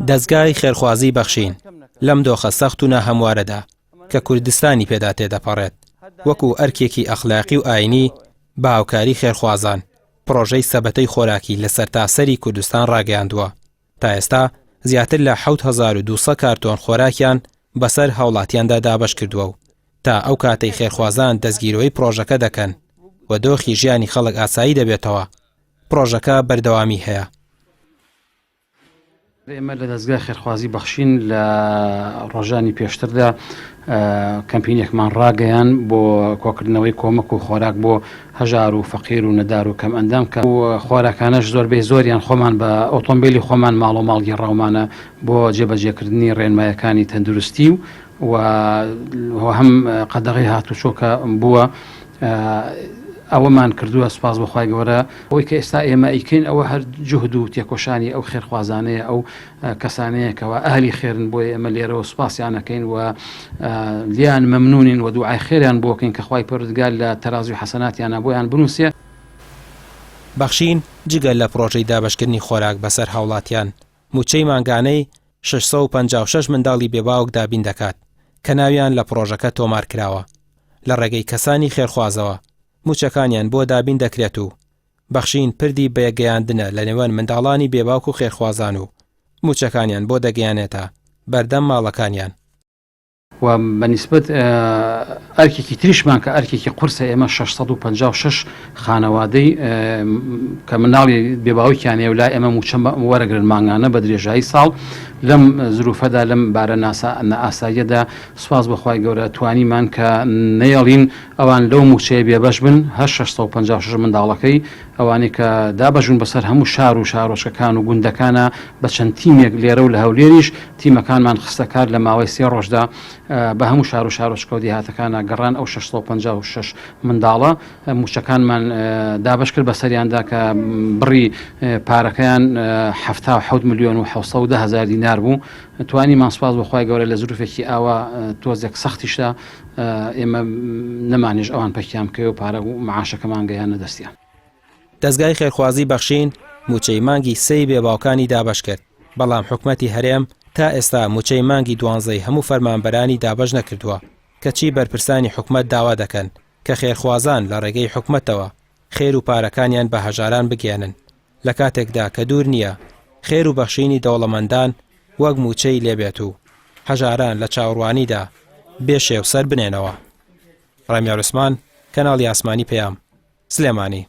دەزگای خێرخوازی بەخشین لەم دۆخە سەخت و ناهەموارەدا کە کوردستانی پێدا تێدەپەڕێت، وەکو ئەرکێکی ئەخلاقی و ئاینی بە هاوکاری خێرخوازان، پڕۆژەی سەبەتەی خۆراکی لە سەرتاسەری کوردستان ڕاگەیاندووە. تا ئێستا زیاتر لە 7200 کارتۆن خۆراکیان بەسەر هاوڵاتیاندا دابەش کردووە و تا ئەو کاتەی خێرخوازان دەستگیرۆی پڕۆژەکە دەکەن و دۆخی ژیانی خەڵک ئاسایی دەبێتەوە، پڕۆژەکە بەردەوامی هەیە. ئێمە لە دەزگای خێرخوازی بەخشین لە ڕۆژانی پێشتردا کەمپینێکمان ڕاگەیان بۆ کۆکردنەوەی کۆمەک و خۆراک بۆ هەژار و فەقیر و نەدار و کەم ئەندام کە خۆراکانەش زۆربەی زۆریان خۆمان بە ئۆتۆمبیلی خۆمان ماڵ و ماڵ گێڕاومانە بۆ جێبەجێکردنی ڕێنمایەکانی تەندروستی و و هەم قەدەغەی هاتوچۆ کە بووە ئەوەمان کردووە سوپاس بۆ خوای گەورە ئەوەی کە ئێستا ئێمە ئەیکەین ئەوە هەر جوهد و تێکۆشانی ئەو خێرخوازانەیە ئەو کەسانەیە کەوا ئەهلی خێرن بۆیە ئێمە لێرەوە سوپاسیان ئەکەین و لیان مەمنونین و دوعای خێریان بۆ کەین کە خوای پەروەردگار لە تەرازوی حەسەناتیانا بۆیان بنووسێ. بەخشین جگە لە پڕۆژەی دابەشکردنی خۆراک بەسەر هاوڵاتیان، مووچەی مانگانەی 656 منداڵی بێ باوک دابین دەکات کە ناویان لە پڕۆژەکە تۆمار کراوە، لە ڕێگەی کەسانی خێرخوازەوە مووچەکانیان بۆ دابین دەکرێت و بەخشین پردی بەیەکگەیاندنە لە نێوان منداڵانی بێ باوک و خێرخوازان و مووچەکانیان بۆ دەگەیەنێتە بەردەم ماڵەکانیان. و بە نیسبەت ئەرکێکی تریشمان کە ئەرکێکی قورسە ئێمە 656 خانەوادەی کە مناڵی بێ باوکیان هەیە و لای ئێمە مووچە وەرەگرن مانگانە بە درێژایی ساڵ لەم زروفەدا لەم بارە ناسا نائاساییەدا سوپاس بۆ خوای گەورە توانیمان کە نەیەڵین ئەوان لەو مووچەیە بێبەش بن هەر 656 منداڵەکەی ئەوانەی کە دابەش بوون بەسەر هەموو شار و شارۆچکەکان و گوندەکانا بە چەند تیمێک لێرە و لە هەولێریش تیمەکانمان خستە کار لە ماوەی سێ ڕۆژدا بە هەموو شار و شارۆچکە و دێهاتەکانا گەڕان ئەو 656 منداڵە مووچەکانمان دابەش کرد بەسەریاندا کە بڕی پارەکەیان 77 ملیۆن و 710 هەزار دینار بوو توانیمان سوپاس بۆ خوای گەورە لە زروفێکی ئاوا تۆزێک سەختیشدا ئێمە نەمانێش ئەوان پەکیان بکەوێ و پارە و معاشەکەمان گەیانە دەستیان. دەزگای خێرخوازی بەخشین مووچەی مانگی سێی بێ باوکانی دابەش کرد، بەڵام حکومەتی هەرێم تا ئێستا مووچەی مانگی دوانزەی هەموو فەرمانبەرانی دابەش نەکردووە، کەچی بەرپرسانی حکومەت داوا دەکەن کە خێرخوازان لە ڕێگەی حکومەتەوە خێر و پارەکانیان بە هەژاران بگەیەنن. لە کاتێکدا کە دوور نییە خێر و بەخشینی دەوڵەمەندان وەک مووچەی لێ بێت و هەژاران لە چاوەڕوانیدا بێ شێو سەر بنێنەوە. ڕامیار عوسمان، کەناڵی ئاسمانی پەیام، سلێمانی.